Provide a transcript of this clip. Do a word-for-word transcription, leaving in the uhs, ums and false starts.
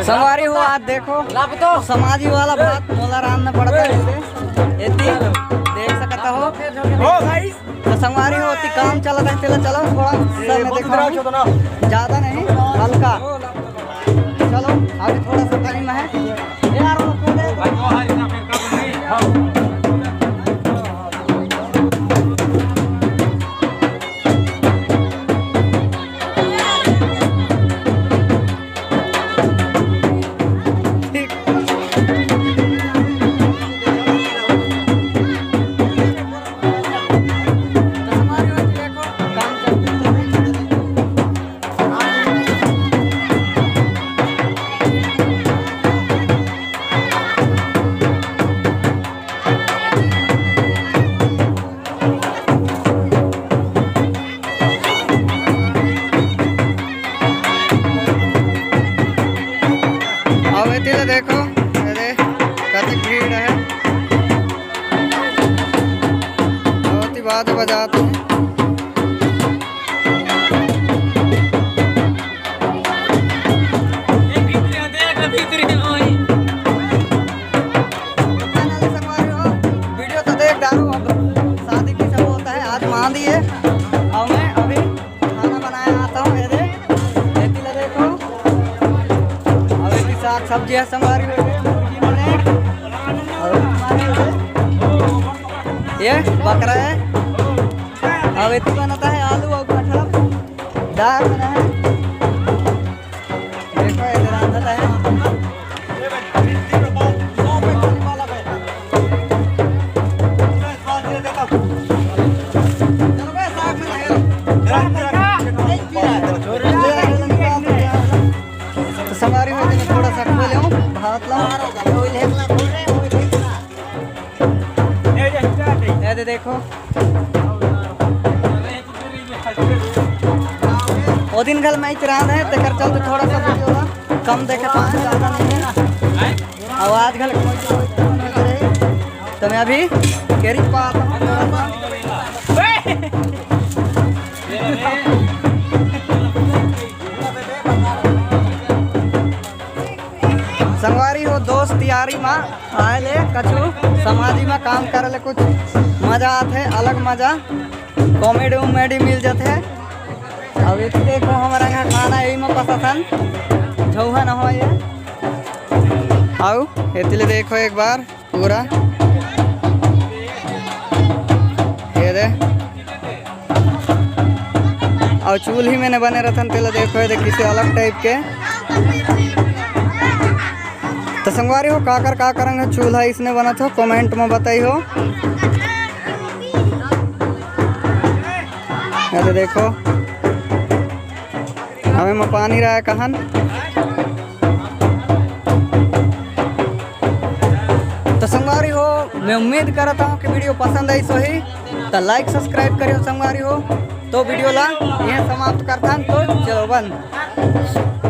संगवारी हो, आज देखो, समाजी वाला भात मोला रांधना पड़ता है इसे। एती देख सकता हो। तो संगवारी हो, ओती काम चलत है, चलो, चलो, थोड़ा सा मैं देखता हूँ। ज्यादा नहीं, हल्का। चलो, अभी थोड़ा सा टाइम है। यार, वो अब एती ले देखो, अरे कतक भीड़ है। बहुत ही बात बजात है। वीडियो तो देख डालो। अब शादी की सब होता है, आज मांदी है और मैं अभी खाना बनाया आता हूँ। ये दे, ये पीला देखो, और ये साग सब्जी है, संगवारी हो गई, मुर्गी बने, और ये बकरा है। अब इतनी बनाता है आलू और कटहल, दाल बना है। देखो, इधर आ जाता है। तो संगवारी हो, इधर थोड़ा सा खो ले, भात ला। ये दे देखो, वो दिन कल मैच रहा है, तेकर चलते थोड़ा सा वीडियो ला कम देखे पाए, ज्यादा नहीं है। आवाज घल तो मैं अभी केरी पात हूँ। संगवारी हो, दोस्त यारी मा आए ले कछु समाजी मा काम करे ले कुछ मजा आथे, अलग मजा, कॉमेडी उमेडी मिल जाथे। अब एती देखो, हमारा यहाँ खाना यही मा पसंद झौहा न हो ये। आओ एती ले देखो एक बार पूरा, ये दे। और चूल्ही में ने बने रहथन, तेला देखो, ये दे किसे अलग टाइप के। तो संगवारी हो, काकर काकर अंग चूल्हा इसने बनत हो, कमेंट में बताई हो। ये दे देखो, हमें में पानी रहा है कहन। तो संगवारी हो, मैं उम्मीद करता हूँ कि वीडियो पसंद आई सही, तो लाइक सब्सक्राइब करियो संगवारी हो। तो वीडियो ला यह समाप्त करथन, तो चलो बंद।